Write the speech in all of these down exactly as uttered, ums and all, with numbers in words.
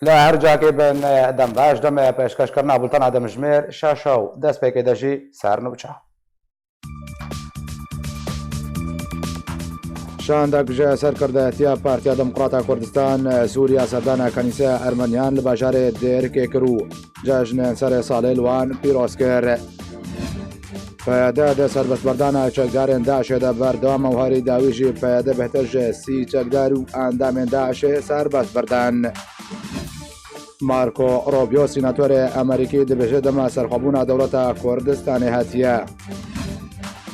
Li her cakê bin, dem baş, demê pêşkêşkirina bultena demjimêr şeş û destpêkê de jî ser nûçe. Şandek ji serkirdayetiya Partiya Demokrata Kurdistan Sûriya serdana Kenîseya Ermeniyan li bajarê Dêrkê kir û cejnên serê salê li wan pîroz kir. P Y D di serbestberdana çekdarên DAIŞê de berdewam e û herî dawî jî P Y D bêhtir ji sî çekdar û endamên DAIŞê serbest birdan. Marco Rubio, sînatorê Amerîkî, dibêje dema serxwebûna dewleta Kurdistanê hetiye.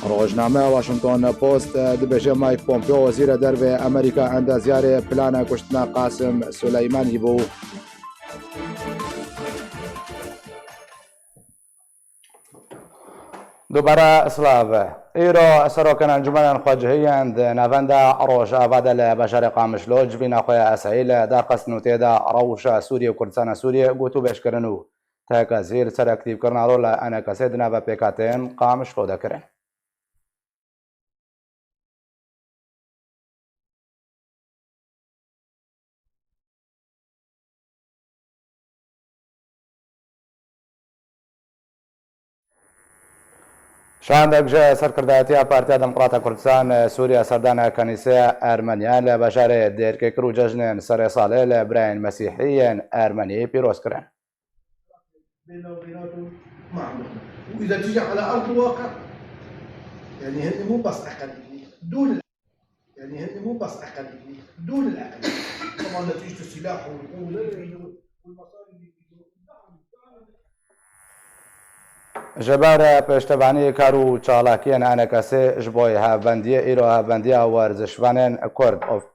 Rojname Washington Post dibêje Mike Pompeo, wezîrê dervê Amerîka, endezyarê plana kuştina Qasim Suleymanî bû. Dubare silav. Îro serokên encûmenên xwecihî yên di navenda Rojava de li bajarê Qamişlo civîna xwe ya esayî li dar xistin û tê de rewşa Sûriyê û Kurdistana Sûriyê gotûbêj kirin û tekezî li ser aktîvkirina rola E N K S di nava pêkhateyên Qamişlo de kirin. Şandek ji serkirdayetiya Partiya Demokrata Kurdistan Sûriya serdana Kenîseya Ermeniyan li bajarê Dêrkê kir û cejnên serê salê li birayên Mesîhî yên Ermenî pîroz kirin. بيننا وبيناتهم ما عم بيخلق. وإذا تيجي على أرض الواقع، يعني، هن مو بس أقلية، دول، يعني، هن مو بس أقلية، دول الأقلية. طبعًا نتيجة السلاح والقوة اللي في إيده والمصاري اللي في إيده. Ji ber pêştevanî kar û çalakiyên E N K S ji bo hevbendiyê, îro hevbendiya werzişvanên Kurd of-,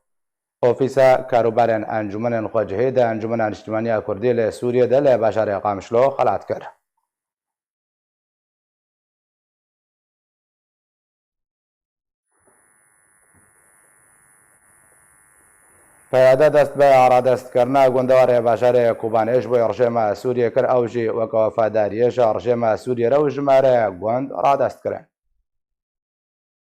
Ofîsa Karûbarên Encûmenên Xwecihî di Encûmena Niştimaniya Kurdî li Sûriyê de li bajarê Qamişlo xelat kir. P Y D dest bi radestkirina gundewarê bajarê Kobanê ji bo rejêma Sûriyê kir, ew jî weke wefadariyê ji rejêma Sûriyê re û ji me re gund radest kirin.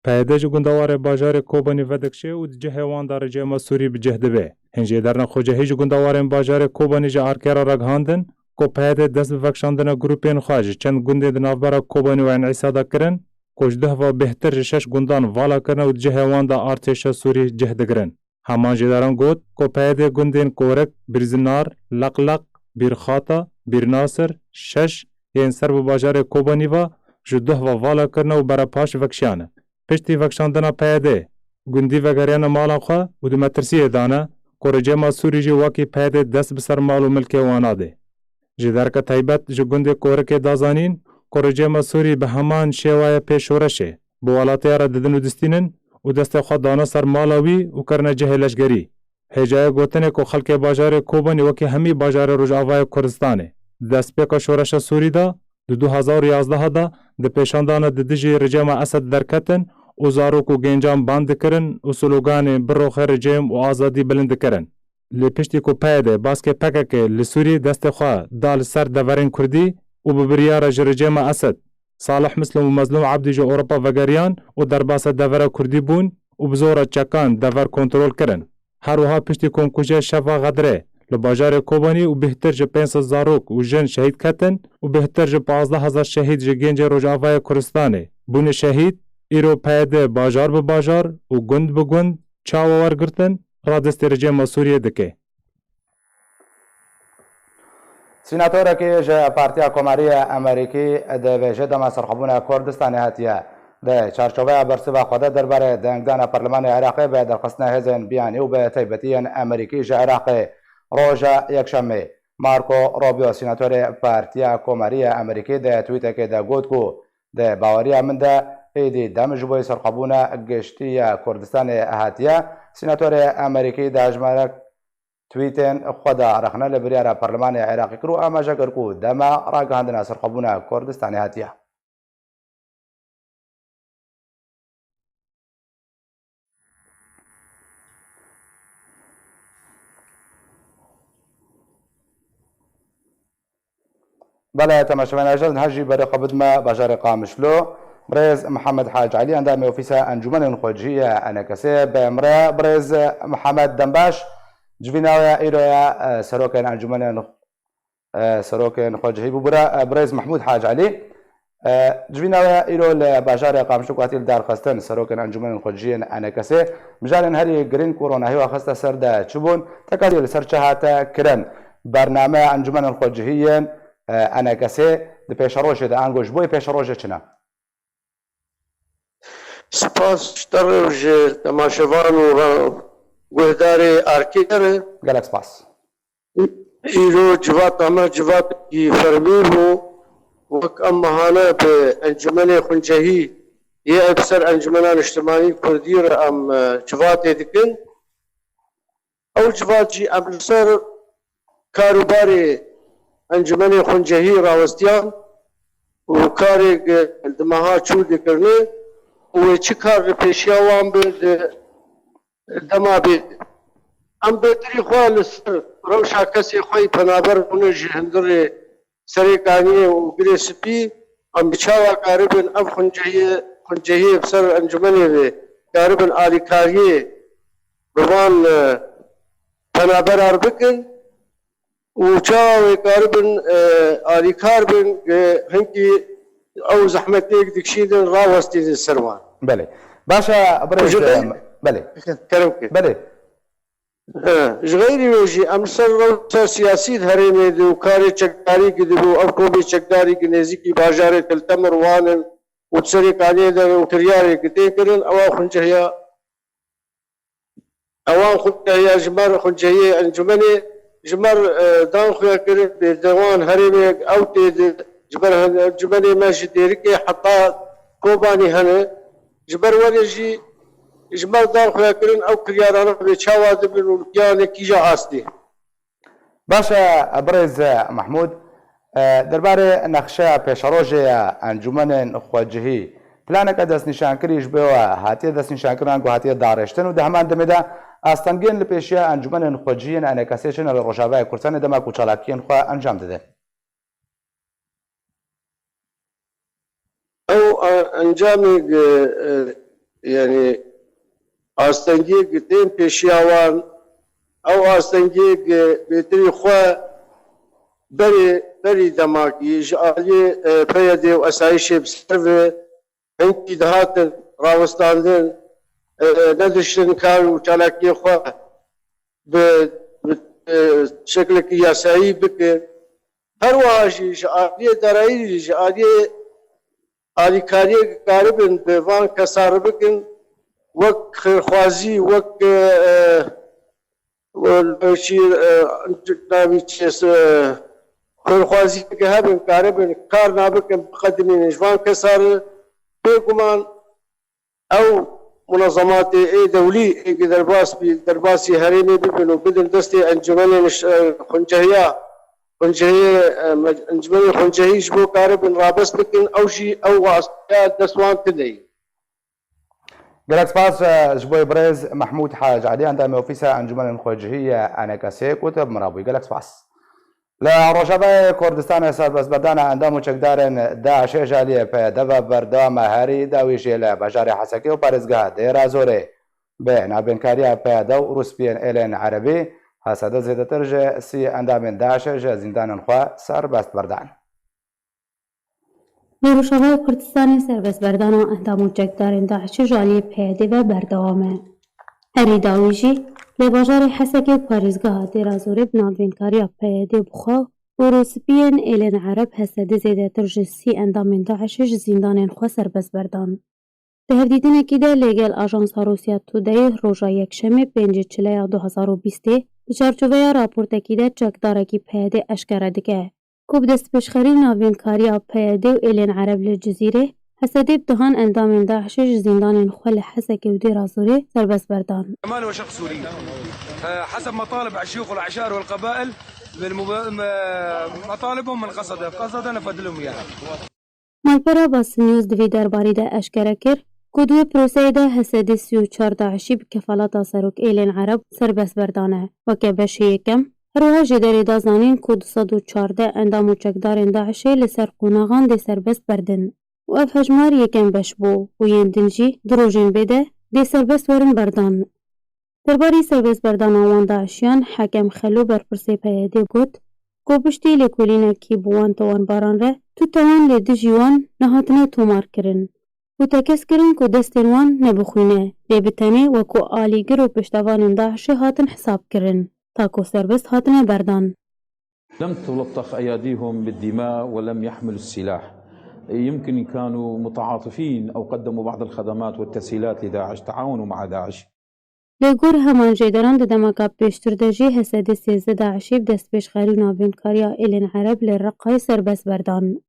P Y D ji gundewarê bajarê Kobanî vedikişe û di cihê wan de rejêma Sûrî bi cih dibe. Hin jêderên xwecihî ji gundewarên bajarê Kobanî ji arkê re ragihandin ku P Y D dest bi vekişandina grûpên xwe ji çend gundên di navbera Kobanî û Eyn Îsa de kirin, ku ji duh ve bêhtir ji şeş gundan vala kirine û di cihê wan de artêşa Sûrî cih digirin. Heman jêderan got ku P Y D gundên Korik, Bîrzinar, Leqleq, Bîrxata, Bîrnasir, Şeş, yên ser bi bajarê Kobanî ve ji duh ve vala kirine û berepaş vekişiyane. Piştî vekişandina P Y D, gundî vegeriyane malan xwe û di metirsiyê de ne ku rejêma Sûrî jî wekî P Y D dest bi ser mal û milkê wan nade. Ji derke taybet ji gundê Korikê da zanîn ku rejêma Sûrî bi heman şêwaya pê şoreşê bi welatê re didin û distînin û destê xwe dane ser mala wî û kirine cihê leşgerî. Hêjayê gotinê ku xelkê bajarê Kobanî wekî hemî bajarê Rojavayê Kurdistanê di destpêka şoreşa Sûrî de di du hezar û yazdeh de di pêşandana di dijî rejêma Esed derketin û zarok û gencan band dikirin û sloganên "Biroxe rejêm" û "Azadî" bilind dikirin. Lê piştî ku P Y D baskê P K K li Sûrî destê xwe da li ser deverên Kurdî û bi biryara ji rejêma Esed, Salih Mislum û Mezlûm Ebdî ji Ewropa vegeriyan û derbasa devera Kurdî bûn û bi zora çekan dever kontrol kirin. Her wiha piştî komkujiya Şeva Xedirê li bajarê Kobanî û bêhtir ji pênc sed zarok û jin şehîd ketin û bêhtir ji pazdeh hezar şehîd ji gencê Rojavayê Kurdistanê bûne şehîd, îro P Y D bajar bi bajar û gund bi gund çawa wergirtin radestê rejêma Sûriyê dike. Sînatorekî ji Partiya Komarî ya Amerîkî dibêje dema serxwebûna Kurdistanê hatiye. Di çarçoveya bersiva xwe de derbarê dengdana Perlemanê Iraqê bi derxistina hêzên biyanî û bi taybetî yên Amerîkî ji Iraqê roja Yekşemê, Marco Rubio, sînatorê Partiya Komarî ya Amerîkî, di twîtekê de got ku di baweriya min de êdî dem ji bo serxwebûna giştî ya Kurdistanê hatiye. Sînatorê Amerîkî di hejmarek twîtên xwe de rexne li biryara Perlemanê Iraqê kir û amaje kir ku dema ragihandina serxwebûna Kurdistanê hatiye. Belê, temaşevanên hêja, niha jî berê xwe bidime bajarê Qamişlo. Birêz Mihemed Hac Elî, endamê Ofîsa Encûmenên Xwecihî ya E N K S'ê, bi min re. Birêz Mihemed, dem baş. Civîna we ya îro ya, e, serokên encûmenên, e, serokên xwecihî bû bira, e, birêz Mehmûd Hac Elî. E, civîna we ya îro li bajarê Qamişlo ku hatî li dar xistin, serokên encûmenên xwecihiyên E N K S'ê, mijarên herî girîng ku ronahî we xiste ser de çi bûn? Tekatî li ser çi hate kirin? Bernameya encûmenên xwecihiyên, e, E N K S'ê di pêşerojê de, ango ji bo yê pêşerojê çi ne? Spas ji te re û ji temaşevan û ra-, guhdarê Arkê re. Gelek spas. Îro civata me civatekî fermî bû. Wek em mehane bi Encûmenê Xwencehî yê ev ser Encûmena Niştimanî Kurdî re em, e, civatê dikin. Ew civat jî em li ser kar û barê Encûmenê Xwencehî rawestiyan û karê ku di meha çû dikirine û wê çi kar li pêşiya wan be di dema bê. Em bêtirî xwe li ser rewşa kesê xwe yî penaber bûne ji hundirê Serê Kaniyê û Girê Spî, em bi çawa karibin ev xwencehiyê, xwencehiyê bi ser encûmenê ve karibin alîkariyê bi van, e, penaberar bikin û çawa wê karibin, e, alîkar bin, e, hinkî ew zehmetiyek dikişînin rawestînin ser wan. Belê. Baş e, birêz, Ji xeyr- e, belê. Kerem ke. Belê. He, ji xeyrî wê jî em li ser rewşa siyasî di herêmê de û karê çekdarî ki dibû, ev komê çekdarî ki nêzîkî bajarê Til Temir wan in û di Serê Kaniyê de û kiryarê ki tê kirin, ewa xuncehiya, ewan xuncehiya ji mer xuncehiyê encûmenê ji mer, e, dan xuya kirin, bêdewan herêmê ew tê di ji ber hen-, encûmenê me ji Dêrikê heta Kobanî hene. Ji ber werê jî ji me dan xuya kirin ew kiryarana bê çawa dibin û li kîjanê kîja astî. Baş e, birêz Mehmûd, e, derbarê nexşeya pêşerojê ya encûmenên xwecihî, planeke destnîşankirî ji bo we hatiye destnîşankirin an ku hatiye darêştin û di heman demê de astengiyên li pêşiya encûmenên xwecihiyên E N K S'ê çi ne li Rojavayê Kurdistanê dema ku çalakiyên xwe encam didin? Ew, e, encamê, e, e, yanî astengiyê ki tên pêşiya wan, ew astengiyê ki bêtirî xwe berê, berî demakî ji aliyê, e, P Y D û esayîşê bi ser ve hinkî dihatin rawestandin, e, nediştin kar û çalakiyê xwe bi, bi, e, şeklekî yasayî bikin. Her wiha jî ji aliyê darayî jî, ji aliyê alîkariyê karibin bi van kesa re bikin, wek xêrxwazî, wek, e, e, şî, e, navî çi, e, xêrxwazî hebin, karibin, kar nabikin, biqedimînin ji van kesa re. Bêguman ew munezematê ê dewlî ê ki derbas bî, derbasî herêmê bibin û bidin destê encûmenê niş-, e, xuncehiya, xuncehiyê, e, me-, encûmenê xuncehî ji bo karibin rabes bikin, ew jî ew wasteya dest wan tune ye. Gelek spas, e, ji bo birêz Mehmûd Hac Elî, endamê Ofîsa Encûmenên Xwecihî yê E N K S'ê ku te bi min re bûyî. Gelek spas. Li Rojavayê Kurdistanê serbestberdana endam û çekdarên DAIŞê ji aliyê P Y D ve berdewam e. Herî dawî jî li bajarê Hesekê û parêzgeha Dêra Zorê bi navbênkariya P Y D û rûspiyên êlên erebî, H S D zêdetir ji sî endamên DAIŞê ji zîndanên xwe serbest berdan. Li Rojavayê Kurdistanê serbestberdana endam û çekdarên DAIŞê ji aliyê P Y D ve berdewam e. Herî dawî jî li bajarê Hesekê û parêzgeha Dêra Zorê bi navbênkariya P Y D bi xwe û rûspiyên êlên ereb H S D zêdetir ji sî endamên DAIŞê ji zîndanên xwe serbest berdan. Di hevdîtinekî de li gel Ajansa Rûsya Today roja Yekşemê pêncê Çileya du hezar û bîstê di çarçoveya raportekî de çekdarekî P Y D eşkere dike ku bi destpêşxerî û navbênkariya P Y D û êlên ereb li Cizîrê, H S D bi dehan endamên DAIŞê ji zîndanên xwe li Hesekê û Dêra Zorê serbest berdan. أعمال وشق سوري. آه، حسب مطالب الشيوخ والأعشار والقبائل من مب-، م-، مطالبهم من قصدة، قصدة نفذ لهم إياها. Malpera Basın News di vî derbarî de eşkere kir ku di wê proseyê de H S D sî û çar DAIŞî bi kefaleta serok êlên ereb serbest berdane weke beşê yekem. Her wiha jêderê da zanîn ku du sed û çardeh endam û çekdarên DAIŞê li ser qonaxan dê serbest berdin û ev hejmar yekem beş bû û yên din jî di rojên bê de dê serbest werin berdan. Derbarî serbestberdana wan DAIŞiyan Hekem Xelo, berpirsê P Y D got ku piştî lêkolînekî bi wan tawanbaran re tu tawan li dijî wan nehatine tomarkirin û tekez kirin ku destên wan nebixwîne, lê bi tenê wekû alîgir û piştevanên DAIŞê hatin hesabkirin, ta ku serbest hatine berdan. لم تلطخ أياديهم بالدماء ولم يحملوا السلاح. يمكن كانوا متعاطفين أو قدموا بعض الخدمات والتسهيلات لداعش، تعاونوا مع داعش. Li gor heman jêderan di demeka pêştir de jî H S D sêzdeh DAIŞê bi destpêşxerî û navînkariya êlên Ereb li Reqayê serbest berdan.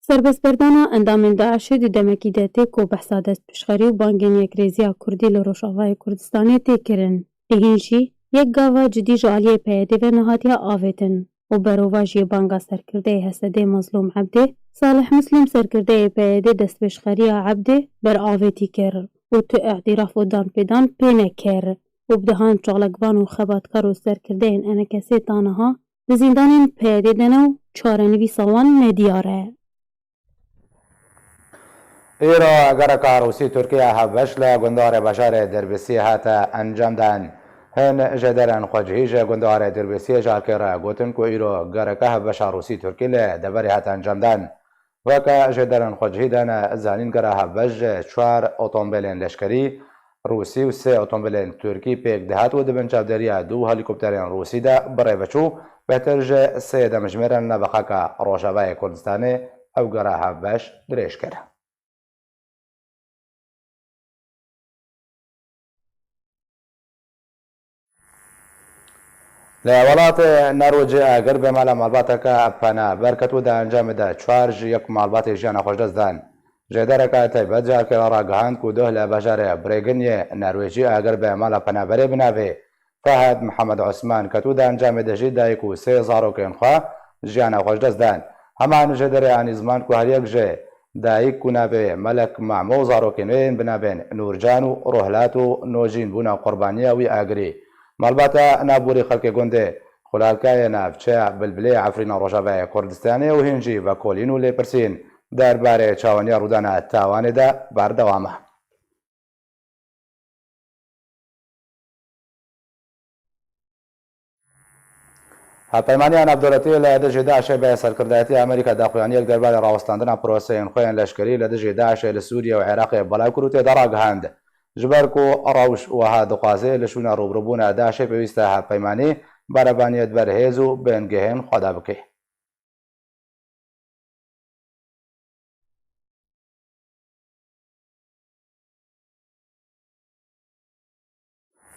Serbestberdana endamên DAIŞê di demekî de tê ku behsa destpêşxerî û bangên yekrêziya Kurdî li Rojavayê Kurdistanê tê kirin. Lê hîn jî yek gava cidî ji aliyê P Y D ve nehatiye avêtin û berova jî banga serkirdeyê H S D Mazlûm Ebdê, Salih Muslim serkirdeyê P Y D destpêşxeriya Ebdê beravêtî kir û tu îtiraf û danpêdan pê nekir û bi dehan çalakvan û xebatkar û serkirdeyên E N K S'ê ta niha di zîndanên P Y D de ne û çarenivîsa wan nediyar e. Îro gereka Rûsî Tirkiye hevbeş li gundarê bajarê Dirbisî hate encamdan. Hin jêderên xwecihî ji gundarê Dirbisî ji alkê re gotin ku îro gereka hevbeşa Rûsî Tirkî li deverê hate encamdan. Weke jêderên xwecihî dane zanîn, gera hevbeş ji çar otombêlên leşkerî Rûsî û sê otombêlên Tirkî pêk dihat û di bin çavdêriya du helîkopterên Rûsî de bi rê ve çû. Bêhtir ji sê demjimêrên li navbexeka Rojavayê Kurdistanê ew gera hevbeş dirêj kir. Li welatê Norwêcê agir bi mala malbateke penaber ket û di encamê de çar ji yek malbatê jiyana xwe ji dest dan. Jêdereke taybet ji alkê re ragihand ku duh li bajarê Brêgin yê Norwêcî agir bi mala penaberê bi navê Fehad Mihemed Osman ket û di encamê de jî dayik û sê zarokên xwe jiyana xwe ji dest dan. Heman jêderê anî ziman ku her yek ji dayik ku navê Melek Memo û zarokên wê yên bi navên Nûrcan û Rohlat û Nojîn bûne qurbaniya wî agirî. Malbata navborî xelkê gundê Xulalkayê navçeya Bilbilê Efrîna Rojavayê Kurdistanê û hîn jî vekolîn û lêpirsîn derbarê çawaniya rûdana tawanê de berdewam e. Hevpeymaniya navdewletî li dijî DAIŞê bi serkirdayetiya Amerîka daxuyaniyek derbarê rawestandina proseyên xwe yên leşkerî li dijî DAIŞê li Sûriye û Iraqê belav kir û tê de ragihand, ji ber ku rewş wiha dixwaze li şûna rûbirûbûna DAIŞê pêwîst e hevpeymanî berevaniyê di ber hêz û bingehên xwe de bike.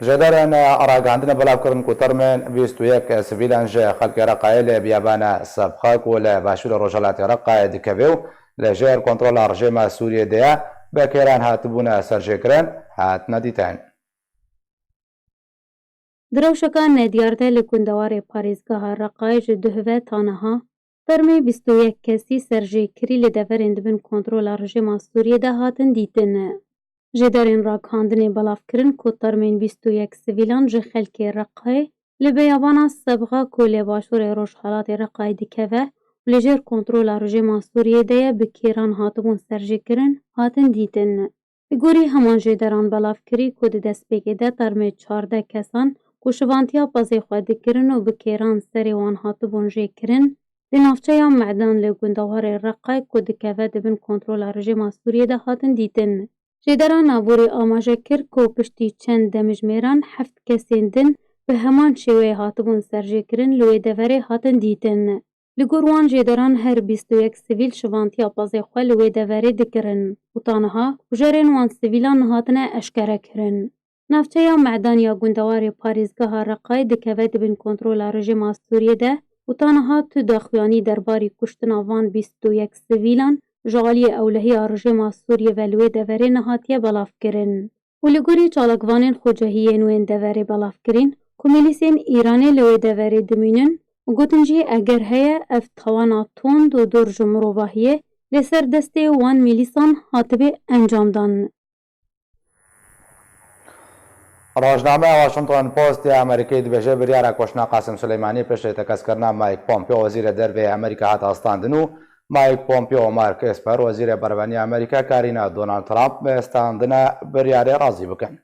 Jêderên ragihandinê belav kirin ku termên bîst û yek sivîlan ji xelkê Reqayê li biyabana Sebxa ku li başûrê rojhilatê Reqayê dikeve û li jêr kontrola rejîma Sûriyê de ye, bi kêran hatibûne serjêkirin, hatine dîtin. Di rewşeke nediyar de li gundewarê parêzgeha Reqayê ji duh ve ta niha termê bîst û yek kesî serjêkirî li deverên di bin kontrola rejîma Sûriyê de hatin dîtin. Jêderên ragihandinê belav kirin ku termên bîst û yek sivîlan ji xelkê Reqayê li beyabana Sebxa ku li başûrê rojhilatê Reqayê dikeve û li jêr kontrola rejîma Sûriyê de ye, bi kêran hatibûn serjêkirin, hatin dîtin. Li gorî heman jêderan belavkirî ku di destpêkê de termê çardeh kesan ku şivantiya pezê xwe dikirin û bi kêran serê wan hatibûn jêkirin, di navçeya Me'dan li gundewarê Reqay ku dikeve di bin kontrola rejîma Sûriyê de hatin dîtin. Jêderan navborî amaje kir ku piştî çend demjimêran heft kesên din bi heman şêweyê hatibûn serjêkirin li wê deverê hatin dîtin. Li gor wan jêderan her bîst û yek sivîl şivantiya pezê xwe li wê deverê dikirin û ta niha kujerên wan sivîlan nehatine eşkerekirin. Navçeya Me'dan ya gundewarê parêzgeha Reqayê dikeve di bin kontrola rejîma Sûriyê de û ta niha tu daxuyanî derbarî kuştina van bîst û yek sivîlan ji aliyê ewlehiya rejîma Sûriyê ve li wê deverê nehatiye belavkirin. Û li gorî çalakvanên xwecihî yên wên deverê belavkirîn ku milîsên Îranê li wê deverê dimînin û gotin jî eger heye ev tawana tund û dûr ji mirovahiyê li ser destê wan milîsan hatibê encamdan. Rojnameya Washington Post ya Amerîkî dibêje, biryara kuştina Qasim Suleymanî piştî tekazkirina Mike Pompeo, wezîrê derve yê Amerîka, hat astandin û Mike Pompeo û Mark Esper, wezîrê berevanî ya Amerîka, karîna Donald Trump bi standina biryarê razî bikin.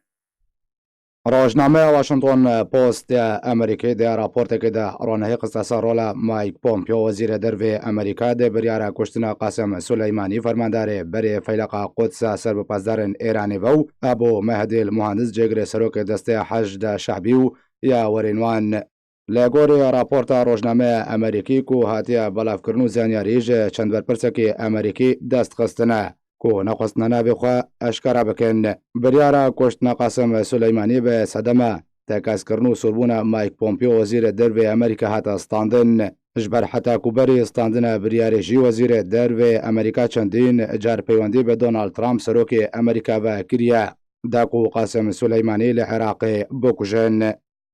Rojnameya Washington Post ya Amerîkê di raportekê de ronehî xiste ser rola Mike Pompeo, wezîrê dervê Amerîka, di biryara kuştina Qasim Suleymanî, fermandarê berê Feyleqa Quds a serbixwazdarên Êranê ve û Ebû Mehdî el Muhandis, cêgirê serokê destê Heşda Şehbî û yawerên wan. Li gorî raporta rojnameya Amerîkî ku hatiye belavkirin û zanyarî ji çend berpirsekî Amerîkî dest xistine ku nexwestine navê xwe eşkera bikin, biryara kuştina Qasim Suleymanî bi sedema tekazkirin û sûrbûna Mike Pompeo, wezîrê dervê Amerîka, hate standin. Ji ber heta ku berî standina biryarê jî wezîrê dervê Amerîka çendîn car peywendî bi Donald Trump, serokê Amerîka, ve kiriye, da ku Qasim Suleymanî li Iraqê bikujin.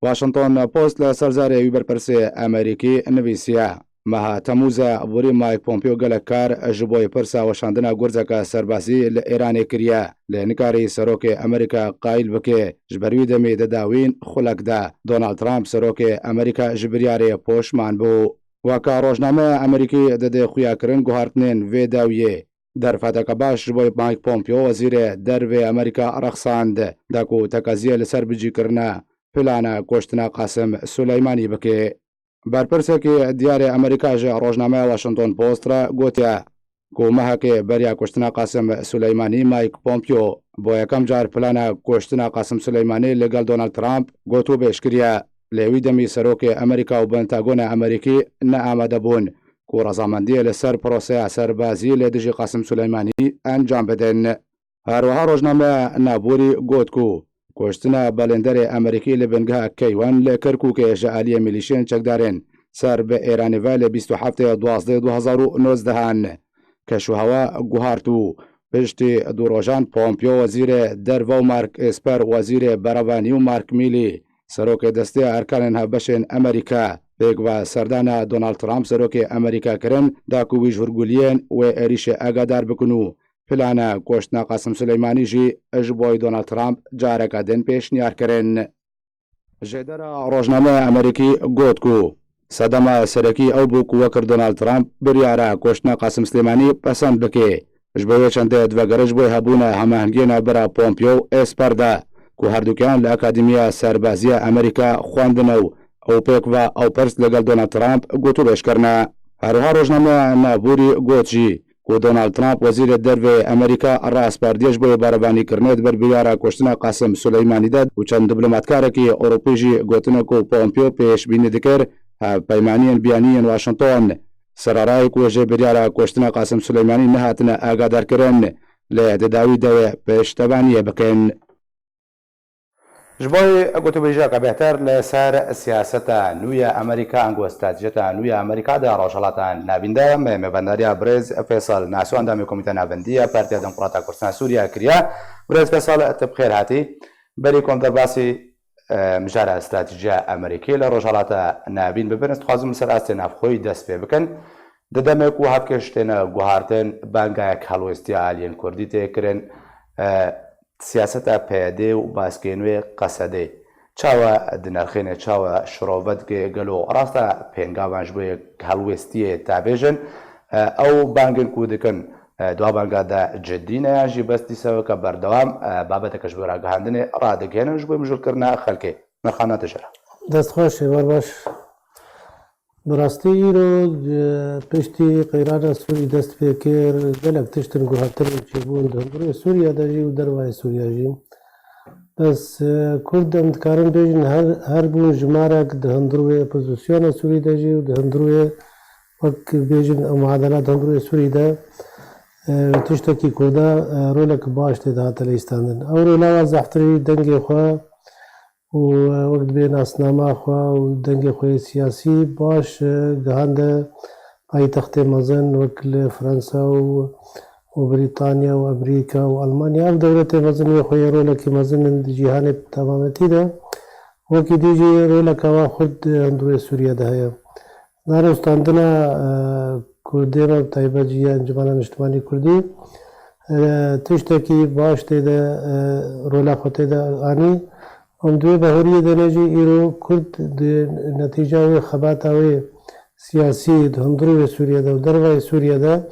Washington Post li ser zarê wî berpirsê Amerîkî nivîsiye, Meha Temûze borî Mike Pompeo gelek kar ji bo yê pirsa weşandina gurzeke serbazî li Êranê kiriye, lê nikarî serokê Amerîka qayîl bike, ji ber wî demê di dawîn xulek de. Donald Trump, serokê Amerîka, ji biryarê poşman bû. Weke rojnameya Amerîkî dide xuyakirin guhartinên vê dawiyê, derfeteke baş ji bo Mike Pompeo, wezîrê dervê Amerîka, rexsand, da ku tekeziyê li ser bicîkirina plana kuştina Qasim Suleymanî bike. Berpirsekî diyarê Amerîka ji rojnameya Washington Post re gotiye ku mehekê beriya kuştina Qasim Suleymanî, Mike Pompeo bo yekem car plana kuştina Qasim Suleymanî li gel Donald Trump gotûbêj kiriye. Lê wî demî serokê Amerîka û Pentagona Amerîkî ne amade bûn ku rezamendiyê li ser proseya serbazî li dijî Qasim Suleymanî encam bidin. Her wiha rojnameya Navborî got ku kuştina belênderê Amerîkî li bingeha K one li Kirkûkê ji aliyê milîşiyên çekdarên ser bi Êranê ve li bîst û heftê duwazdeh du hezar û nozdehan keşûhewa guhart û piştî du rojan Pompeo, wezîrê derve, û Mark Esper, wezîrê berevanî, û Mark Milley, serokê destê erkanên hevbeşên Amerîka, pêk ve serdana Donald Trump, serokê Amerîka, kirin da ku wî ji hûrguliyên wê êrîşê agadar bikin û plana kuştina Qasim Suleymanî jî ji bo Donald Trump careke din pêşniyar kirin. Jêdera rojnameya Amerîkî got ku sedema serekî ew bû ku wekir Donald Trump biryara kuştina Qasim Suleymanî pesend bike. Ji bo wê çendê divegere ji bo hebûna hemahengiyê navbera Pompeo û Esper de ku herdukiyan li Akademiya Serbaziya Amerîka xwendine û ew pêk ve ew pirs li gel Donald Trump gotûbêj kirine. Her wiha rojnameya Navborî got jî ku Donald Trump, wezîrê dervê Amerîka, raspardiye ji bo yê berevanîkirinê di ber biryara kuştina Qasim Suleymanî de û çend diplomatkarekî Ewropî jî gotine ku Pompeo pêşbînî dikir hevpeymaniyên biyanî yên Washington, serarayê ku ji biryara kuştina Qasim Suleymanî nehatine agadarkirin, lê di dawî de wê piştevaniyê bikin. Ji bo gotûbêjiyeke bêhtir li ser siyaseta nû ya Amerîka, ango stratejiyeta nû ya Amerîka di Rojhilata Navîn de, me mêvendariya birêz Feysel Nasû, endamê Komîteya Navendî ya Partiya Demokrata Kurdistan Sûriye kiriye. Birêz Feysel, tu bi xêr hatî. Berî ku em derbasî, e, mijara stratejiya Amerîkî li Rojhilata Navîn bibin, ez dixwazim li ser astê navxweyî dest pê bikin. Di demê ku hevkêş têne guhartin, banga yek helwêstiya aliyên Kurdî tê kirin. E, siyaseta P Y D û baskên wê Qesedê çawa dinirxîne, çawa şirove dike, gelo rast e pêngavan ji bo yek helwêstiyê te bêjin? E, ew bangên ku dikin, e, di wa banga de cidî ne yan jî bes dîsa weke berdewam, e, babeteke ji bo ragihandinê radigihênin ji bo mijûlkirina xelkê? Nirxandina te jê re. Dest xweş, êvar baş. Bi rastî îro, e, piştî qeyrana Sûrî dest pê kir, gelek tişt in guhertin û çêbûn di hundirê Sûriye de jî û dervayê Sûriye jî. Bes, e, Kurd em dikarin bêjin her, her bûn jimarek di hundirê opozisyona Sûrî de jî û di hundirê, wek bêjin, muadela di hundirê Sûrî de, e, tiştekî Kurda, e, rolek baş tê de hate leyîstandin. Ew rola wan zehftirî dengê xwe û, e, wek dibê nasnama xwe û dengê xwe yê siyasî baş, e, gihande paytextê mezin wek li Fransa û, û Brîtanya û Amerîka û Almanya. Ev dewletê mezin yê xwe yê rolekî mezin in di cîhanê bi temametî de. Wekî dî jî roleka wan xurt di hundirê Sûriye de heye. Nare standina, e, Kurdê me, bi taybet jî ya Encûmena Niştimanî Kurdî, e, tiştekî baş tê de, e, rola xwe tê de anî. Em di wê bahoriyê de ne jî îro Kurd di netîca wê xebata wê siyasî di hundirê wê Sûriye de û dervayê Sûriye de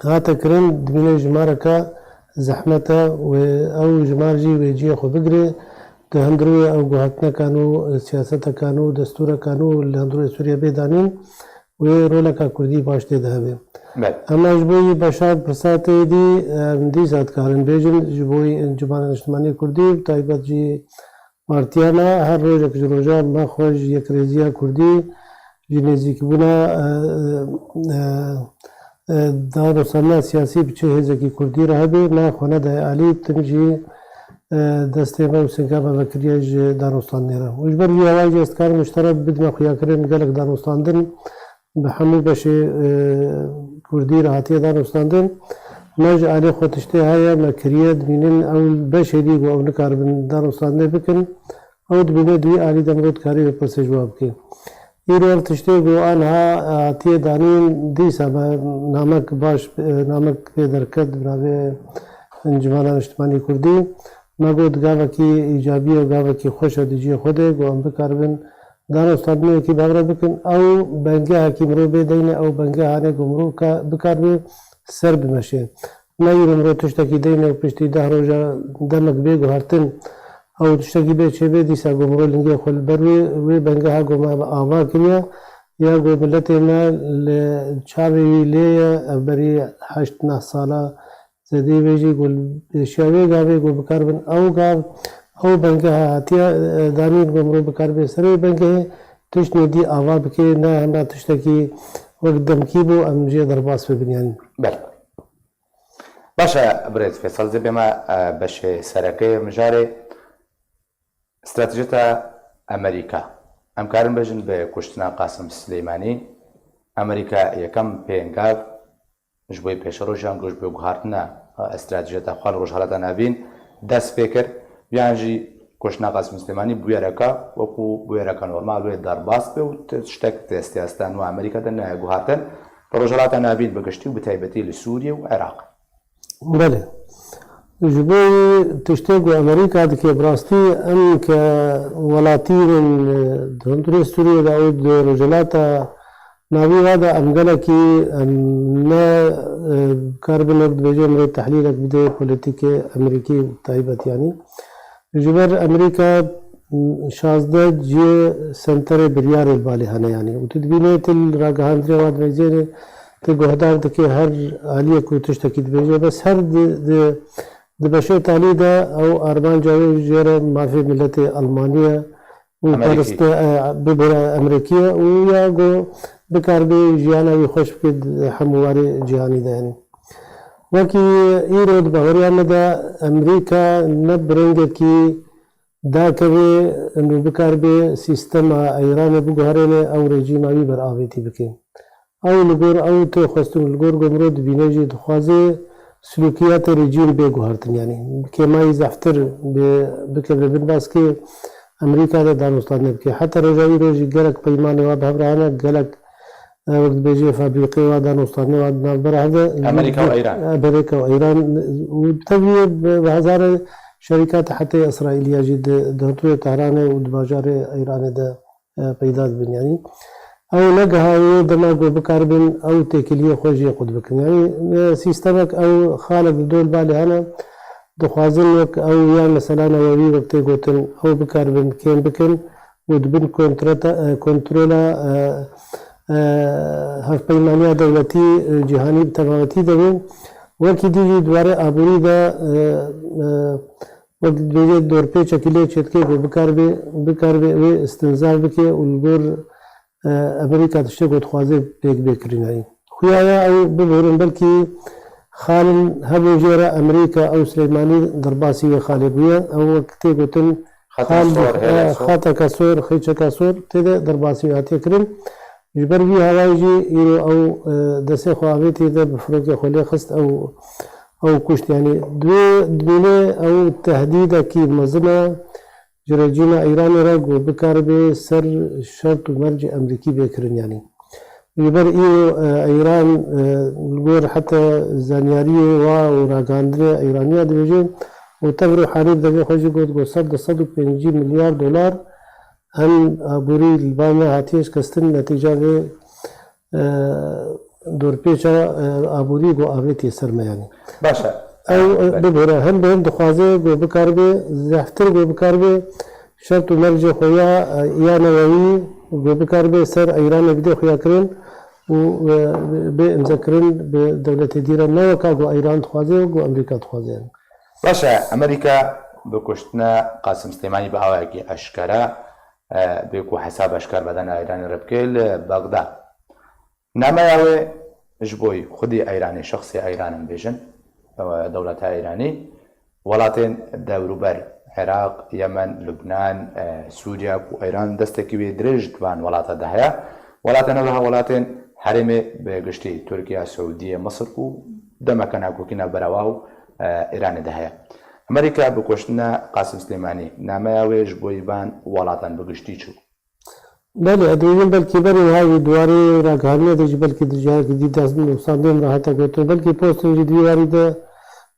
hate kirin, dimîne jimareka zehmet e û ew jimar jî wê cihê xwe bigire. Li hundirê ew guhertinekan û siyasetekan û destûrekan û li hundirê Sûriye bê danîn, wê roleka Kurdî baş tê de hebe. Belê. Hema ji bo yî Beşar pirsa tê dî, em dîsa dikarin bêjin, ji bo yî Encûmena Niştimanî Kurdî, bi taybet jî partiya me, her rojek ji rojan me xwe ji yekrêziya Kurdî, ji nêzîkbûna, e, e, e, e, danûstandina siyasî bi çi hêzekî Kurdî re hebe, me xwe nedaye alî, tim jî, e, destê me û singa me vekiriye ji danûstandinê re. Û ji ber vî hewayê jî ez dikarim ji te re bidime xuyakirin gelek danûstandin bi hemû beşê, e, Kurdî re hatiye danûstandin. Me ji alî xwe tiştê heye, me kiriye, dibînin ew beşê dî ku ew nikaribin danûstandinê bikin. Ew dibîne di wî alî de mirov dikarî vê pirsê ji wan bike. Îro ev tiştê ku aniha hatiye danîn, dîsa me namek baş, namek pê derket bi navê Encûmena Niştimanî Kurdî. Me got gavekî îcabî ye, gavekî xweş e di cihê xwe de, ku em bikaribin danûstandinekî bi hev re bikin. Ew bengehekî mirov bê deyne, ew bengehanê ku mirov ka-, bikaribe ser bimeşe. Ne îro mirov tiştekî deyne û piştî deh roja demek bê guhertin, ew tiştekî bê çêbê, dîsa ku mirov lingê xwe li ber wê, wê bengeha ku me ava kiriye, ya ku miletê me li çavê wî lê ye, ev berî heşt neh sala zêdeyî vê jî ku li pêşiya wê gavê ku bikaribin ew gav, ew bengeha hatiye, e, danîn ku mirov bikaribe ser wê bengehê tiştê dî ava bike, ne hema tiştekî wek demkî bû, em jê derbas bibin, yanî. Belê. Baş e, birêz Fêsal, zê bême, e, beşê sereke yê mijarê. Stratejiyeta Amerîka. Em karin bêjin bi kuştina Qasim Silêmanî, Amerîka yekem pêngav ji bo pêşerojan ku ji bo guhartina, e, stratejiyeta xwe li Rojhilata Navîn dest pê kir. Yan jî kuştina Qasim Silêmanî bûyereka, wekû bûyereka normal wê derbas be û ti-, tiştek di siyaseta nû Amerîka de neyê guhartin. Li Rojhilata Navîn bi giştî û bi taybetî li Sûriye û Iraq. Belê. Ji bo tiştê ku Amerîka dike, bi rastî em ke welatî in, e, di hundirê Sûriyê de û di Rojhilata Navî wa de em gelekî, em ne, e, karibin wek dibêje mirê tehlîlek bide polîtîkê Amerîkî taybet, yanî. Ji ber Amerîka, m, şazdeh cihê senterê biryarê li balê hene, yanî. Û tu dibînê, tu li ragihandinê wan dibêjêrê, tu guhdar dikê her aliyek ku tiştekî dibêje. Bes her di, di, di beşê talî de ew armanca wê jê re mafê miletê Almanî ye û Amerîkî. Periste, e, bibire Amerîkî ye û ya ku bikaribê jiyana wî xweş bike di hemû warê cîhanî de, yanî. Wekî îro di baweriya me de Amerîka ne bi rengekî dakeve û bikaribe sîstema Îranê biguherêne, ew rejîma wî beravêtî bike. Ew li gor ew tê xwestin, li gor ku mirov dibîne jî dixwaze silûkiyatê rejîm bê guhertin, yanî kêmayî zehftir bê, bikeve bin baskê Amerîka de danûstandin bike. Heta roja îro jî gelek peymanê wa bi hev re hene, gelek, e, wek dibêje fabrîqê wa danûstandinê wa di navbera hev de. Amerîka û Îran. Amerîka û Îran û tevî bi, bi hezare şerîkatê hetê Îsraîlî ya jî di, di hundirê Tehranê û di bajarê Îranê de, e, peyda dibin. Yanî ew negiha wê dema ku bikaribin ew têkiliyê xwe jê qut bikin. Yanî, e, sîstemek ew xalek li dol balê hene, dixwazin wek ew ya mesela newewî wek tê gotin, ew bikaribin kêm bikin û di bin kontrata-, e, kontrola, e, e, hevpeymaniya dewletî, e, cîhanî bi temamîtî de bin. Wekî dî jî di warê aborî de, e, e, wek dibêje dorpêçekî lê çêdike ku bikaribe, bikaribe wê istinzaf bike û li gor, e, Amerîka tiştê ku dixwaze pêk bê kirinayî. Xuya ya ew biborin belkî xalin hebûn jê re Amerîka ew Sileymanî derbasî wê xalê bûye. Ew wek tê gotin Xeta xal, sor, e, hêlek sor. Xeteke sor, xêçeke sor tê de derbasî wê hatiye kirin. Ji ber vî hewayê jî îro ew, e, destê xwe avêtî de bi firokê xwe lê xist, ew, ew kuşt. Yanî divê, dibîne ew tehdîdekî mezin e ji rejîma Îranê re ku bikaribe ser şert û mercê Amerîkî bê kirin, yanî. Ji ber îro, e, Îran, e, li gor heta zanyariyê wa û ragihandinê Îraniya dibêje û tev ruhanî bi devê xwe jî got, got sed, du sed û pêncî milyar dolar em aborî li ba me hatiye şikestin netîca vê, e, dorpêça, e, aborî ku avêtiye ser me, yanî. Baş e. Ew, e, bibêre. Hin bi hin dixwaze ku bikaribe, zehftir ku bikaribe, şert û mercê xwe ya, e, ya newewî ku bikaribe ser Îranê bide xuyakirin û, e, bê imzekirin bi dewletê dî re, ne weka ku Îran dixwaze û ku Amerîka dixwaze. Baş e, Amerîka bi kuştina Qasim Silêmanî bi awayekî eşkere, e, bê ku hesab eşker bedena Îranê re bike li Bexda. Nameya wê ji bo xwedî Îranê, şexsê Îran em bêjin, e, dewleta Îranî, welatên dewrûber, Iraq, Yemen, Lubnan, e, Sûriye, ku Îran destekî wê dirêj di van welata de heye. Welatên ev welatên herêmê bi giştî Tirkiye, Siûdiye, Misir û demeke nakokîna berewa û, e, Îranê de heye. Amerîka bi kuştina Qasim Silêmanî, nameya wê ji bo van welatan bi giştî çi bû? Belê, ez dibêjim belkî berê wiha wî di warê ragihandinê de jî belkî di cihekî dî dest nivîsandin re hate gotin. Belkî postin jî di wî warî de,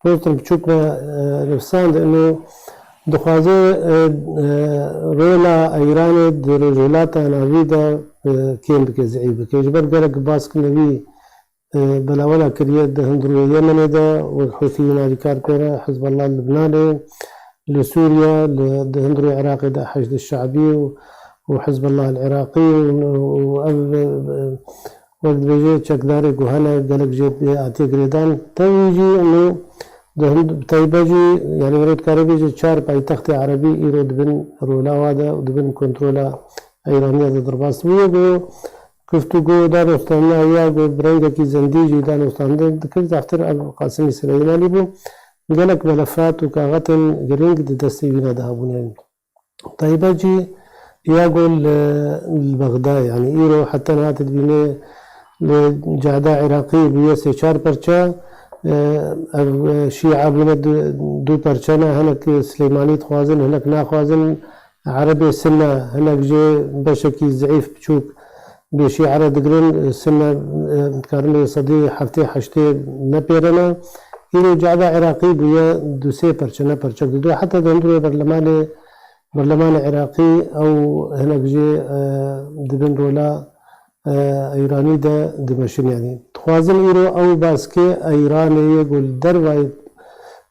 postin biçûk me, e, nivîsand, ino dixwaze, e, e, rola Îranê di Rojhilata Navî de, e, kêm bike, zîîf bike. Ji ber gelek bask nivî e, belawela kiriye di hundirê Yemenê de, wek Hûsî alîkar pê re, Hizbullah li Libnanê, li Sûriye, li, di hundirê Iraqê de Heşd Şe'bî û, û Hizbullah el Iraqî û, û ev, e, wek dibêje çekdarê ku hene gelek jê pê hatiye girêdan. Tevî jî û di hin-, bi taybet jî, yanî mirov dikare bêje çar paytextê erebî îro dibin rola wa de û dibin kontrola Îraniya de derbas bûye ku Guftûgo danûstandina ya ku bi rengekî zindî jî danûstandin dikir, zehftir ev Qasimî Sileymanî bû. Gelek melefat û kaxetên girîng di destê wî ne de hebûn. Yanî taybet jî ya ku li, li Bexdayê, yanî îro heta niha dibîne li cehda Iraqî bûye sê çar perçe, e, ev, e, Şîa bûne du, du perçe ne, hinek Sileymanî dixwazin, hinek naxwazin. Erebê Sinne hinek jê beşekî zîîf, biçûk, bi Şîe re digirin, Sinne, e, dikarin bê sedî heftê heştê nepêrene. Îro cehda Iraqî bûye du sê perçe, ne perçek dido. Heta di hundirê berlemanê, berlemanê Iraqî ew hinek jê, e, dibin rola, e, Îranî de dimeşin. Yanî dixwazin îro ew baskê Îranê yê ku li dervayî,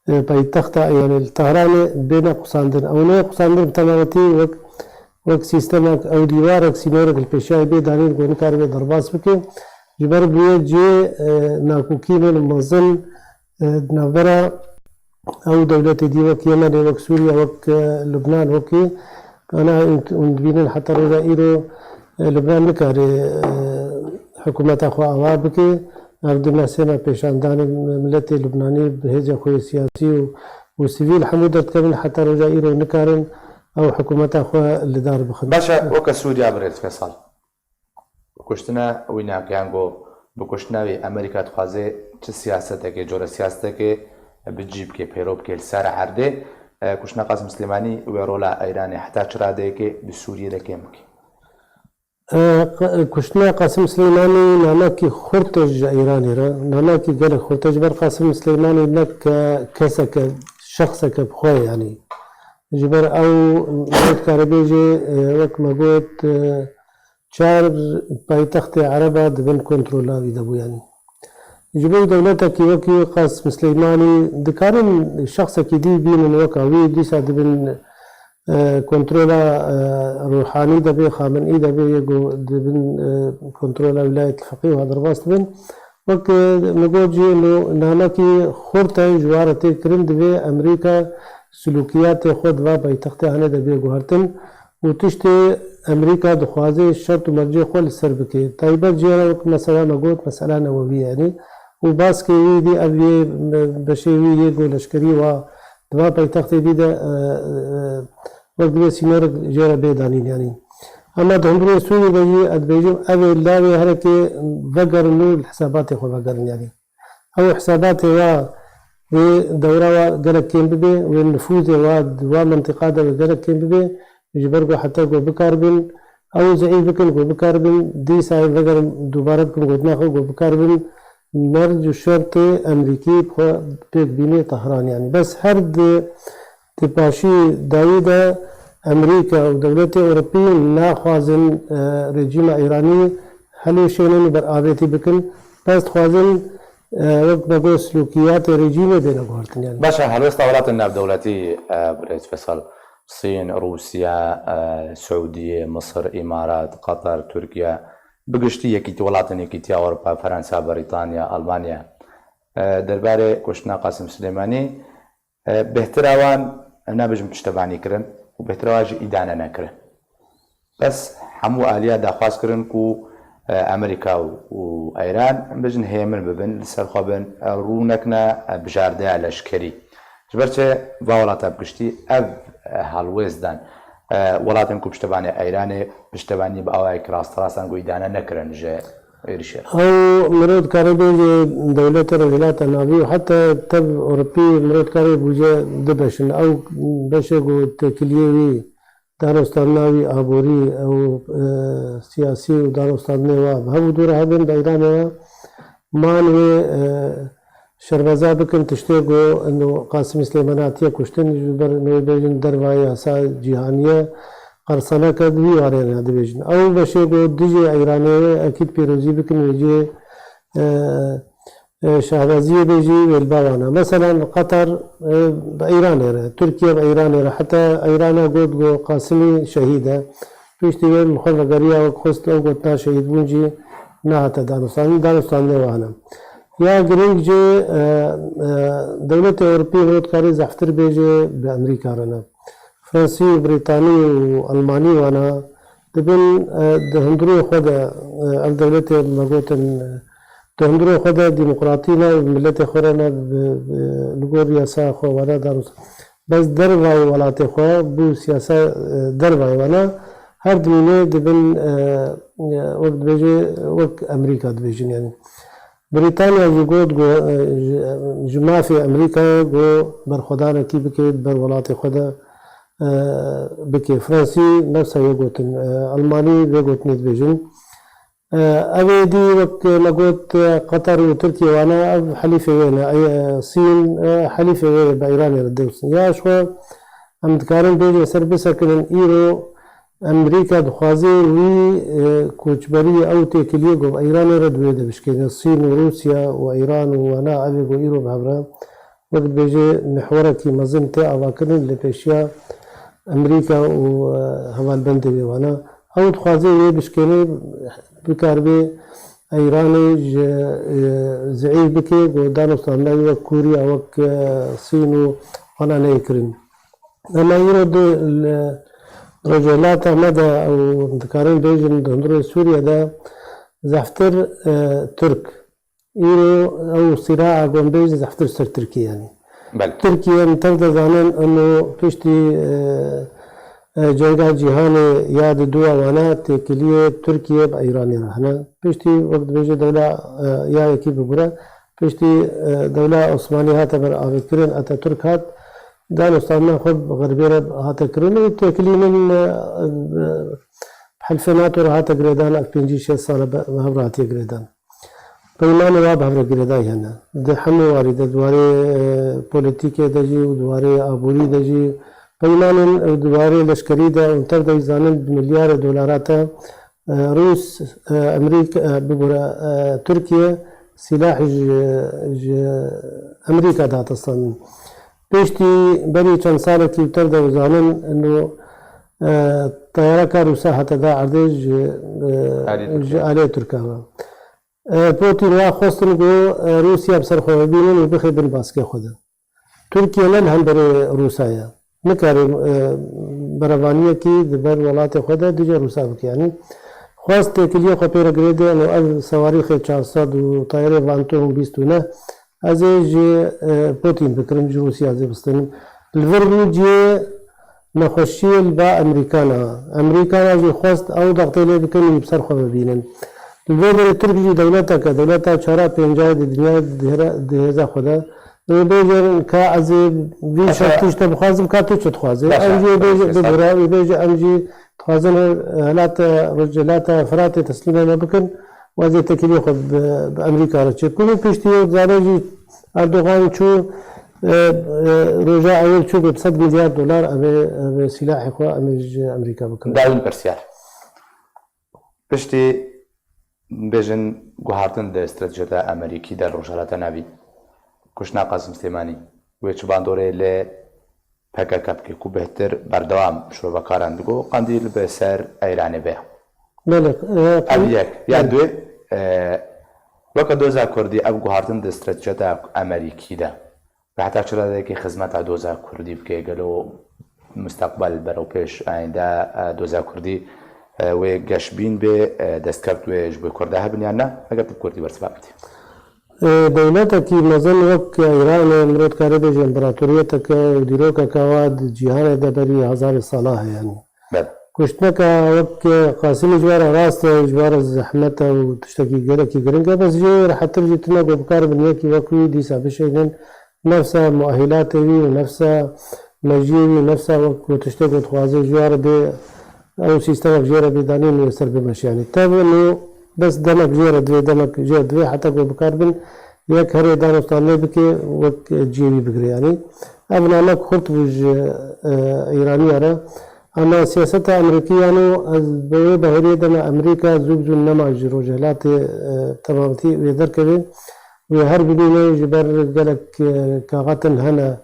e, paytexta, yanî li Tehranê bêne qusandin. Ew neyê qusandin bi temawetî wek, wek sîstemek, ew dîwarek, sînorek li pêşiya wê bê danîn ku nikaribe derbas bike. Ji ber bûye cihê, e, nakokînên mezin, e, di navbera ew dewletê dî wek Yemenê, wek Sûriye, wek, e, Lubnan, wekî ana hûn, hûn dibînin heta roja îro, e, Lubnan nikare, e, hikûmeta xwe ava bike. Ev du me sê me pêşandanê miletê Lubnanî bi hêzên xwe yê siyasî û, û sivîl hemû derdikevin, heta roja îro nikarin ew hikûmeta xwe li dar bixin. Baş e, weke Sûriya birêz Feysal. Kuştina wî nakiyan ku bi kuştina wî Amerîka dixwaze çi siyasetekê, cure siyasetekê bi cî bike, pêro bike li ser erdê. E, kuştina Qasim Silêmanî wê rola Îranê heta çi radeyekê bi Sûriyê de kêm bike? E, q-, kuştina Qasim Silêmanî namekî xurt e ji Îranê re, namekî gelek xurt e. Ji ber Qasim Silêmanî ne ke-, keseke, şexseke bi xwe ye, yanî. Ji ber ew, ew dikare bêje, e, wek me got, e, çar paytextê ereba di bin kontrola wî de bû, yanî. Ji bo dewletekî wekî Qasim Sileymanî dikarin şexsekî dî bînin weka wî, dîsa dibin, e, kontrola, e, Ruhanî de bê, Xamenî de bê, yê ku dibin, e, kontrola Wîlayet Feqî û derbas dibin. Wek, e, min got jî, no-, namekî xurt e ji wa re tê kirin, divê Amerîka silûkiyatê xwe di va paytextê hane de bê guhertin. û tiştê Amerîka dixwaze şert û mercê xwe li ser bike. Taybet jê re wek mesela me got, mesela newewî, yanî, û baskê wî dî ev yê beşê wî yê ku leşkerî wa di va paytextê dî de, e, e, wek divê sînorek jê re bê danîn, yanî. Hema di hundirê Sûriyê de jî ez dibêjim, ev ê lawê herekê vegerin û li hesabatê xwe vegerin, yanî. Ew hesabatê wa wê dewra wa gelek kêm bibe, wê nifûzê wa di wa mentiqa de wê gelek kêm bibe, ji ber ku heta ku bikaribin ew zîîf bikin, ku bikaribin dîsa vegerin dubare bikin gotina xwe, ku bikaribin merc û şertê Amerîkî bi xwe pêk bîne Tehran, yanî. Bes her di Di paşî dawî de Amerîka û dewletê Ewropî naxwazin, e, rejîma Îranî hilweşênin û beravêtî bikin. Bes dixwazin E, wek me got, silûkiyatê rejîmê bêne guhertin, yani. Baş e, helwesta welatên navdewletî, e, birêz Fesal, Sîn, Rûsya, e, Siûdiyê, Misir, Îmarat, Qatar, Tirkiye, bi giştî yekîtî, welatên Yekîtiya Ewropa, Fransa, Brîtanya, Almanya, e, derbarê kuştina Qasim Silêmanî, e, bêhtira wan, em nabêjin piştevanî kirin û bêhtira wan jî îdane nekirin. Bes hemû aliya daxwaz kirin ku, e, Amerîka û, û Îran, em bêjin, hêmin bibin, li ser xwe bin, e, rû nekine, e, bijardeya leşkerî. Ji ber çi va welata bi giştî ev, e, helwêst dan, e, welatên ku piştevanê Îranê, piştevanî bi awayekî rasterast an ku îdane nekirin ji êrişê re. Ew mirov dikare bêje dewletê Rojhilata Navî û heta tev Ewropî mirov dikare bûce du beşin. Ew beşê ku têkiliyê wî danûstandina wî aborî û, e, siyasî û danûstandinê wa bi hev û dû re hebin, di Îranê re man wê, e, şerbeza bikin tiştê ku ino Qasimî Silêmanî hatiye kuştin, ji ber ino bêjin derva yasa cîhanî ye, qersanek e, di wî warê re dibêjin. Ew beşê ku dijî Îranê ye, ekîd pîrozî bikin wê cihê, e, e, şahbaziyê bê jî wê li ba wan e. Meselan, Qatar, e, bi Îranê re, Tirkiye bi Îranê re, heta Îrana got, got Qasimî şehîd e. Piştî wê li xwe vegeriya, wek xwest ew gotina şehîdbûn jî nehate danûstandin, danûstandinê wan e. Ya girîng jî, e, e, dewletê Ewropî mirov dikarî zehftir bêje bi Amerîka re ne. Fransî û Brîtanî û Almanî wana dibin, e, di hundirê xwe de, e, ev dewletê me gotin, e, di hundirê xwe de demokratî ne, miletê xwe re ne, bi, bi, li gor yasa xwe wana danûst. Bes dervayê welatê xwe bû siyasa, e, dervayê wana her dimîne dibin, e, e, wek dibêje, wek Amerîka dibêjin yani. Brîtanya jî got, got, e, ji, ji mafê Amerîkayê got berxwedanekî bike, ber welatê xwe de, e, bike. Fransî nefsa wê gotin, e, Almanî vê gotinê dibêjin. E, ev ê dî wek me got, e, Qatar û Tirkiye wana ev helîfê wê ne. E, Sîn, e, helîfê wê ye, bi Îranê re dewsin. Ya ji xwe em dikarin bêjin ser bisekinin îro Amerîka dixwaze wî, e, koçberî ew têkiliyê ku bi Îranê re di wê de bişkêne. Sîn û Rûsya û Îran û wana ev ê ku îro bi hev re, wek dibêje, mihwerekî mezin tê avakirin li pêşiya Amerîka û, e, hevalbendê wê wana. Ew dixwaze wê bişkêne, bikaribe Îranê ji, e, zeîf bike, ku danûstandina wî wek Kûriya, wek, e, Sîn û wana neyê kirin. Lema îro di li rojhilata me de û dikarin bêjin di hundirê Sûriye de zehftir, e, Tirk. Îro ew sîraa ku em bêjin zehftir ser Tirkiye yani. Belê. Tirkiye em tev de zanin ino piştî, e, e, cenga cîhanê ya di dû a wana têkiliyê Tirkiye bi Îranê re hene. Piştî wek dibêje dewla, e, ya yekî bibûre. Piştî, e, dewla Osmanî hate ber avêtkirin, Atatürk hat, danûstandina xwe bi xerbê re hate kirin û têkilînin, e, e, helfê NATO re hate girêdan, ev pêncî şêst sal e bi, bi hev re hatiye girêdan. Peymanên wa bi hev re girêdayî hene. Di hemû warî de, di warê, e, polîtîkê de jî û di warê aborî de jî, peymanên, e, di warê leşkerî de, hûn tev de jî zanin, bi milyarê dolara te, e, Rûs, e, Amerîka, e, bibûre, e, Tirkiye sîlah ji, ji Amerîka dihate standin. Piştî berî çend salekî tev de zanin, ino, e, teyareka Rûsa hate da erdê ji, e, Aliyê ji Tirkiye. Aliyê Tirka ve. E, Putin wa xwestin ku, e, Rûsya bi ser xwe ve bînin û bixê bin baskê xwe de. Tirkiye ne li hemberê Rûsa ye. Nikare, e, berevaniyekî di ber welatê xwe de dije Rûsa bike. Yanî xwest têkiliyê xwe pê re girêde, û ev sewarîxê çar sed û tayarê Vanto hûn bîst û neh, ez ê ji, e, Putin bikirim, ji Rûsya ez ê bistinim. Li vir rû cihê nexweşiyê li ba Amerîkana. Amerîkana jî xwest ew dextê lê bikin, wî bi ser xwe bibînin. Li vê derê Tirk jî dewletek e, dewleta çara pêncayê di dinyayê dihêre-, dihêze xwe de. Wê bêjin ka ez ê vî Baş e. şertî ji te bixwazim, ka tu çi dixwazî? Baş e. Ew jî wê bêje, Baş e. bibûre, wê bêje em jî dixwazin hilata, hilata Firatê teslîmê me bikin, û ez ê têkiliyê xwe bi, bi Amerîka re çêbikim. Û piştî wê dizane jî Erdogan çû, e, e, roja ewil çû bi sed milyar dolar, em ê, em ê sîlahê xwe em ê ji Amerîka bikin. Dawîn pirsyar. Piştî Bêjin guhartin di stratejiyata Amerîkî de li Rojhilata Navîn, kuştina Qasim Silêmanî, wê çi bandorê li P K K bike ku bêhtir berdewam şirove karan digo Qandîl bi ser Eyranê be. Belê, e, Ev yek. Ya belê. Duê, e, weke doza Kurdî ev guhartin di stratejiyata Amerîkî de. Bi heta çi radeyekî xizmeta doza Kurdî bike, gelo musteqbel berewpêş ayînde, e, doza Kurdî, e, wê geşbîn bê, e, destkeft wê ji bo Kurda hebin yan ne? Eger tu bi Kurdî bersiva bidî. E, dewletekî mezin wek Îranê, mirov dikare bêje împaratoriyeteke û dîrokeke wa di cîhanê de berî hezarê sala heye, yanî. Belê. Kuştineke wek Qasimî ji we re rast e, ji we re zehmet e û tiştekî gelekî giring e, bes jê rehettir jî tune ku bikar bin yekî wek wî dîsa bişênin, nefsa muahilatê wî û nefsa mejiyê wî, nefsa wek ku tiştê ku dixwaze ji we re bê, ew sîstemek jê re bê danîn û ser bimeşe. Yanî tev nû bes demek jê re divê, demek jê re divê heta ku bikar bin yek herê danûstandinê bike, wek cihê wî bigire. Yanî ev namek xurt bû ji, e, Îraniya re. Ama siyaseta Amerîkî, yanî ez bi wê baweriyê de me, Amerîka zû bi zû nema ji rojhilatê, e, temamtî wê derkeve. Wê her bibîne ji ber gelek, e, kaxatin hene,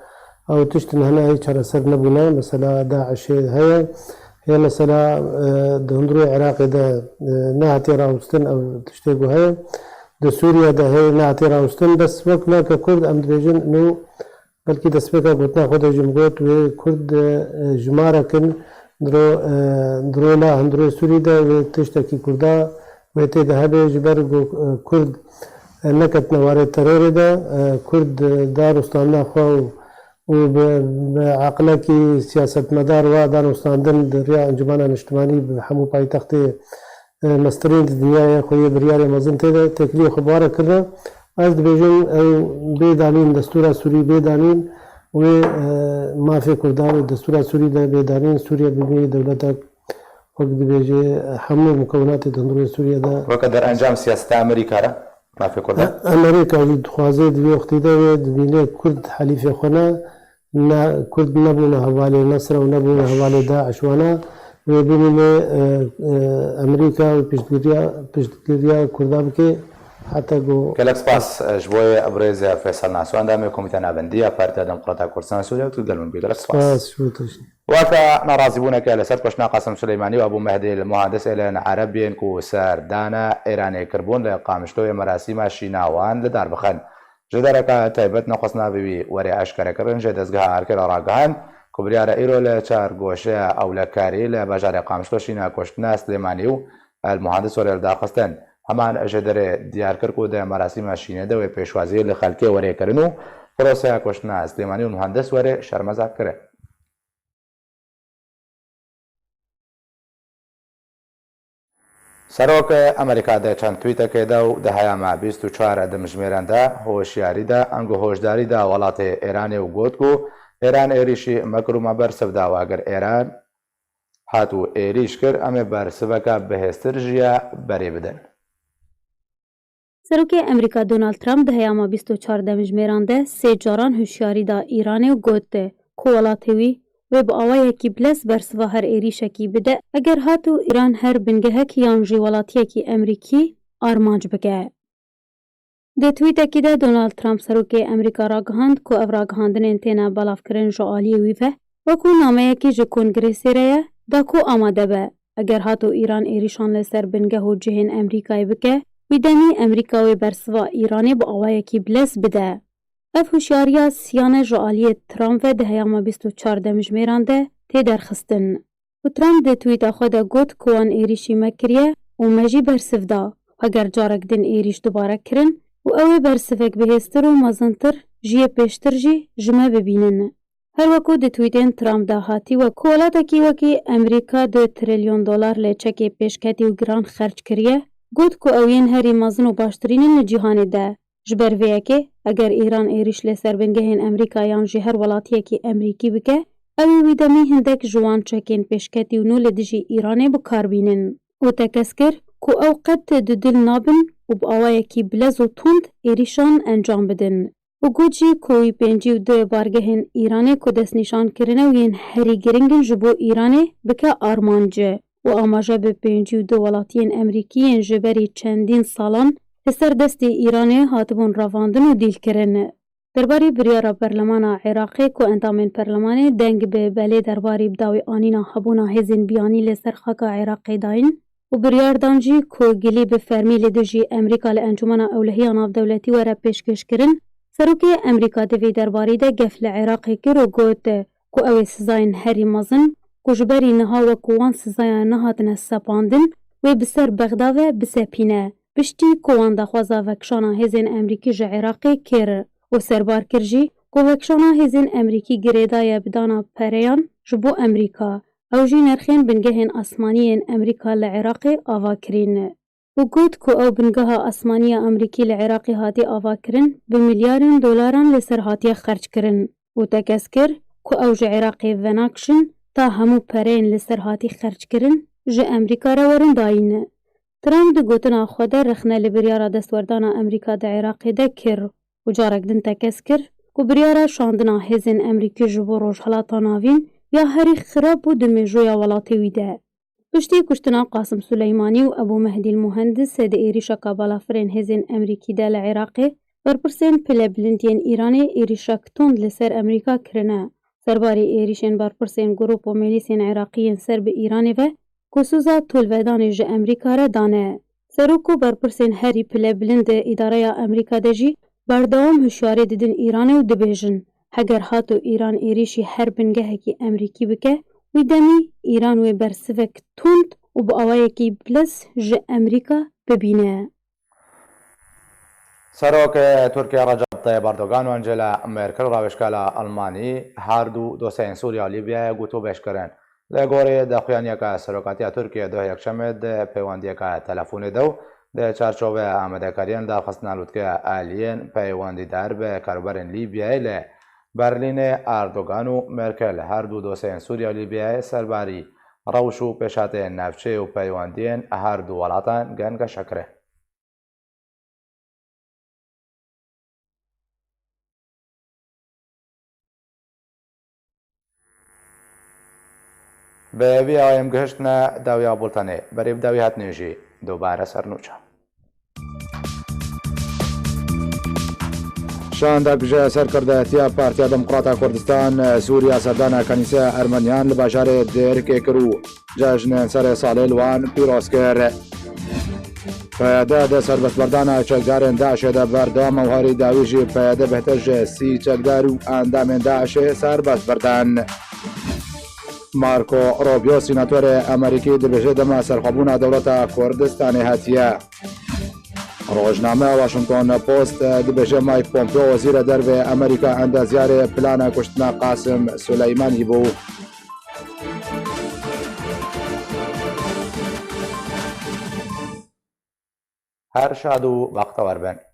ew tiştin hene hê çareser nebûne. Mesela DAIŞê heye, hê mesela, e, di hundirê Iraqê de, e, nehatiye rawestin, ew tiştê ku heye. Di Sûriye de hê nehatiye rawestin. Bes wek me ke Kurd em dibêjin, nû belkî destpêka gotina xwe de jî min got, wê Kurd, e, jimare kin, diro, e, di rola hundirê Sûrî de wê tiştekî Kurda wê tê de hebe, ji ber ku, e, Kurd, e, neketine warê terorê de, e, Kurd, e, danûstandina xwe û, û bi, bi eqlekî siyasetmedar wa danûstandin di riya Encûmena Niştimanî bi hemû paytextê, e, mestirên di dinyayê xwe yê biryarê mezin tê de têkiliyê xwe bi wa re kirine. Ez dibêjim ew bê danîn, destûra Sûrî bê danîn, wê, e, mafê Kurdan û destûra Sûrî de bê danîn, Sûriye bimî dewletek, wek dibêje, hemû mukewinatê di hundirê Sûriye de. Weke derencam siyaseta Amerîka re mafê Kurdan? E, Amerîka jî dixwaze di vê wextê de wê dibîne Kurd helîfê xwe ne, ne, Kurd nebûne hevalê Nesre û nebûne hevalê DAIŞ wana. Wê bimîne, e, e, Amerîka û piştgiriya, piştgiriya Kurda bike heta ku. Gelek spas, e, ji bo yê birêz Feysel Naso, endamê Komîteya Navendî ya Partiya Demokrata Kurdistan Sûriye û tu gel min bûyî. Gelek spas. Spas ji bo te jî. Weke nerazîbûneke li ser kuştina Qasim Silêmanî û Ebû Mehdî li Muhandis êlên Ereb yên ku serdana Îranê kiribûn li Qamişloyê merasîma şîna wan li dar bixin. Ji dereka taybet nexwestina bi wî were eşkerekirin, ji dezgeha erkê re ragihand ku biryare îro li çar goşeya ewlekarî li bajarê Qamişlo şîna kuştina Silêmanî û El Muhandis were lidarxistin. Heman ji derê diyar kir ku di merasîma şînê de wê pêşwazî li xelkê were kirin û proseya kuştina Silêmanî û Muhandis were şermezar kirin. Serok Amerîka di çend twîtekê de û di heyama bîst û çar dimjimêran de hoşyarî da, ango hoşdarî da welatê Îranê û got ku Îran êrîşî mekir û me bersiv da û eger Îran hat û êrîş kir, em ê bersiveke bihêztir jî ya berê bidin. Serokê Amerîka Donald Trump di heyama bîst û çar demjimêran de sê caran hişyarî da Îranê û got ku welatê wî wê bi awayekî bilez bersiva her êrîşekî bide, eger hat û Îran her bingehek yan jî welatiyekî Amerîkî armanc bike. Di twîtekî de Donald Trump serokê Amerîka ragihand ku ev ragihandinên têne belavkirin ji aliyê wî ve wekû nameyekî ji Kongrêsê re ye, da ku amade be, eger hat û Îran êrîşan li ser bingeh û cihên Amerîkayê bike, wî demî Amerîka wê bersiva Îranê bi awayekî bilez bide. Ev hişyariya siyane ji aliyê Trump ve di heyama bîst û çar demjimêran de tê derxistin. Û Trump di twîta xwe de got ku wan êrîşî me kiriye û me jî bersiv da, heger carek din êrîş dubare kirin û ew ê bersivek bihêztir û mezintir ji yê pêştir jî ji me bibînin. Her weku di twîtên Trump de hatî, wek ku welatekî wekî Amerîka du trilyon dolar li çekê pêşketî û giran xerc kiriye, got ku ew yên herî mezin û baştirîn in li cîhanê de. Ji ber vê yekê, eger Îran êrîş li ser bingehên Amerîka yan jî her welatiyekî Amerîkî bike, ew ê wî demî hindek ji wan çekên pêşketî û nû li dijî Îranê bi kar bînin. Û tekez kir ku ew qet dudil nabin û bi awayekî bilez û tund êrîşan encam bidin. Û got jî ku wî pêncî û du bargehên Îranê ku destnîşan kirine û yên herî giring in ji bo Îranê bike armanc. û amaje bi pêncî û du welatiyên Amerîkî yên ji berî çendîn salan li ser destê Îranê hatibûn revandin û dîlkirin. Derbarê biryara Berlemana Iraqê ku endamên Berlemanê deng bi belê derbarê bi dawî anîna hebûna hêzên biyanî li ser xaka Iraqê dayîn û biryar dan jî ku gilî bi fermî li dijî Amerîka li Encûmena Ewlehiya Navdewletî were pêşkêşkirin, Serokê Amerîka di vê derbarî de gef li Iraqê kir û got ku ew ê sizayên herî mezin ku ji berî niha wekû wan sizayan nehatine sepandin, wê bi ser Bexda ve bisepîne. Piştî ku wan daxwaza vekişana hêzên Amerîkî ji Iraqê kir û serbar kir jî ku vekişana hêzên Amerîkî girêdaye bi dana pereyan ji bo Amerîka, ew jî nirxên bingehên asmanî yên Amerîka li Iraqê ava kirîn. Û got ku ew bingeha asmanî ya Amerîkî li Iraqê hatî avakirin, bi milyarên dolaran li ser hatiye xerckirin û tekez kir ku ew ji Iraqê venakişin ta hemû pereyên li ser hatî xerckirin ji Amerîka re werin dayîn. Trump di gotina xwe de rexne li biryara destwerdana Amerîka di Iraqê de kir û carek din tekez kir ku biryara şandina hêzên Amerîkî ji bo Rojhilata Navîn ya herî xirab bû di mêjoya welatê wî de. Piştî kuştina Qasim Suleymanî û Ebû Mehdî Muhendis di êrîşeka balafirên hêzên Amerîkî de li Iraqê, berpirsên pilebilind yên Îranê êrîşek tund li ser Amerîka kirine. Serbarê êrîşên berpirsên grûp û milîsên Iraqî yên ser bi Îranê ve ku sûza tolvedanê ji Amerîka re dane. Serok û berpirsên herî pilebilind di îdareya Amerîka de jî berdewam hişyarî didin Îranê û dibêjin, heger hato Îran êrîşî her bingehekî Amerîkî bike, wî demî Îran wê bersivek tund û bi awayekî biliz ji Amerîka bibîne. Serok Tirkiye Recep Tayyip Erdogan û Angela Merkel rawêjkela Almanî her du dosyayên Sûriye û Lîbyayê gotûbêj kirin. Li gorî daxuyaniyeke Serokatiya Tirkiye doh Yekşemê di peywendiyeke telefonî de û di çarçoveya amadekariyên darxistina lûtkeya aliyên peywendîdar bi karûberên Lîbyayê li Berlînê, Erdogan û Merkel her du dosyayên Sûriye û Lîbyayê serbarî rewş û pêşhateyên navçeyê û peywendiyên her du welatan gengeşe kirin. Bi vî awayê em gihiştine dawiya bultenê. Berê bi dawî hatinê jî dubare ser nûçe. Şandek ji serkirdetiya Partiya Demokrata Kurdistan Sûriya serdana Kenîseya Ermeniyan li bajarê Dêrkê kir û cejnên serê salê li wan pîroz kir. P Y D di serbestberdana çekdarên DAIŞê de berdewam e û herî dawî jî P Y D bêhtir ji sî çekdar û endamên DAIŞê serbest birdan. Marco Rubio, sînatorê Amerîkî, dibêje dema serxwebûna dewleta Kurdistanê hatiye. Rojname Washington Post dibêje Mike Pompeo, wezîrê dervê Amerîka, endezyarê plana kuştina Qasim Suleymanî bû. Her şad û bextewer bin.